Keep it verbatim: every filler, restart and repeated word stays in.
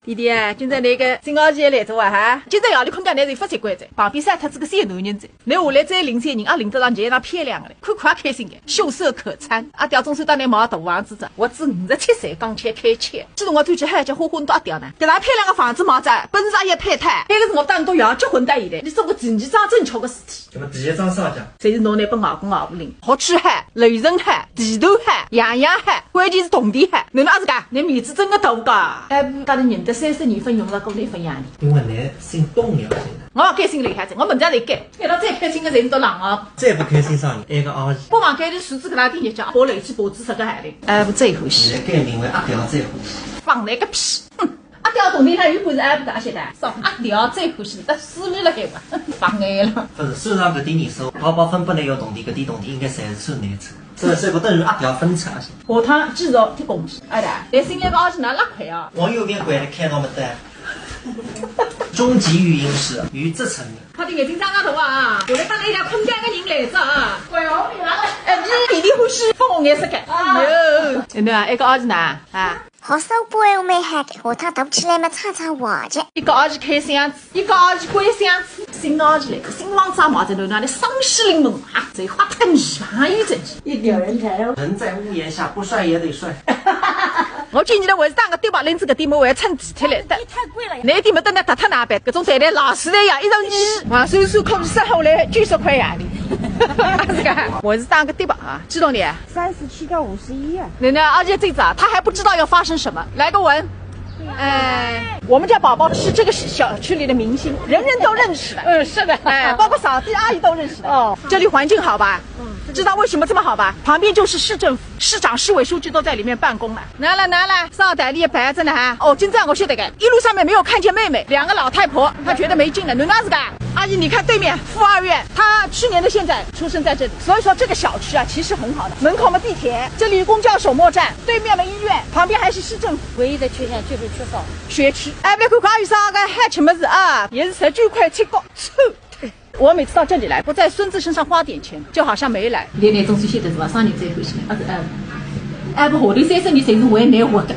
弟弟啊，今朝那个新阿姨也来了哇哈，今朝夜里困觉呢是勿习惯哉，旁边散脱仔个小男人哉，侬下来再领三人，也领得上，就一张漂亮个嘞，看看也开心个，秀色可餐。阿爹总算到侬买大房子哉，我仔五十七岁刚刚开窍，搿辰光转去还叫花花到阿爹呢，搿能漂亮个房子买哉，本事也配套，埃个辰光当中要结婚到现在，侬做个第二桩正确个事体。 那么第一桩啥讲？侪是侬拿拨外公外婆领，学区好，楼层好，地头好，样样好，关键是铜钿好。侬阿是讲，侬面子真个大个，还勿搭侬认得三十年份用着过侬一份洋钿。因为侬姓董呀，现在。我勿开心了，现在我门子侪改，一道最开心个侪是到冷哦。再勿开心啥人？埃个阿姨。我房间里数仔搿两天日脚，爬楼梯爬仔十个号头。哎，勿最欢喜。现在改名为阿表最欢喜。放那个屁！哼。 阿爹同你还有本事还勿大晓得，少阿爹最欢喜，但势利了海哇，放眼了。勿是，虽然搿点年数，宝宝分拨侬要铜钿，搿点铜钿应该侪是算侬出。这个这个等于阿爹分出去。下趟继续贴工资，阿爹，来新来个阿是拿拉块啊。网友面关的看到没得？终极育婴室，与这层面。快点眼睛张大大啊！我来帮侬一条困觉个人来着啊！乖哦，你拿了。哎，你弟弟欢喜粉红颜色个。哎呦，那埃个阿是哪啊？ 好手不会没害的，下趟大起来嘛唱唱话去。一个阿是开箱子，一个阿是关箱子，新阿是来，新房子买在楼浪的双喜临门啊，这花太泥巴有真是。一表人才哦。人在屋檐下，不帅也得帅。我建议呢，我是打个对吧，拎仔个点么，我要乘地铁来的。你太贵了呀。那点么等到搭搭哪办？搿种站台老实的呀，一张椅，啊，算算可以省下来九十块洋钿。是个，我是打个对吧啊，知道的。 三十七到五十一啊。那那而且这次啊，他还不知道要发生什么，来个吻。哎，我们家宝宝是这个小区里的明星，人人都认识的。嗯，是的。哎，包括扫地阿姨都认识的。哦，这里环境好吧？嗯，知道为什么这么好吧？旁边就是市政府，市长、市委书记都在里面办公了。拿了拿了，上台你也摆着呢哈。哦，今朝我晓得个，一路上面没有看见妹妹，两个老太婆，她觉得没劲了。侬哪是个？阿姨，你看对面富二院，他去年的现在出生在这里，所以说这个小区啊，其实很好的。门口嘛地铁，这里公交首末站，对面嘛医院，旁边还是市政府。唯一的缺陷就是缺少学区。哎，勿要看看有啥个好吃物事啊，也是十九块七角，臭。我每次到这里来，不在孙子身上花点钱，就好像没来。现在侬总算晓得是吧？啥人最欢喜？啊是哎，哎，勿，下头三十年侪是为侬活的。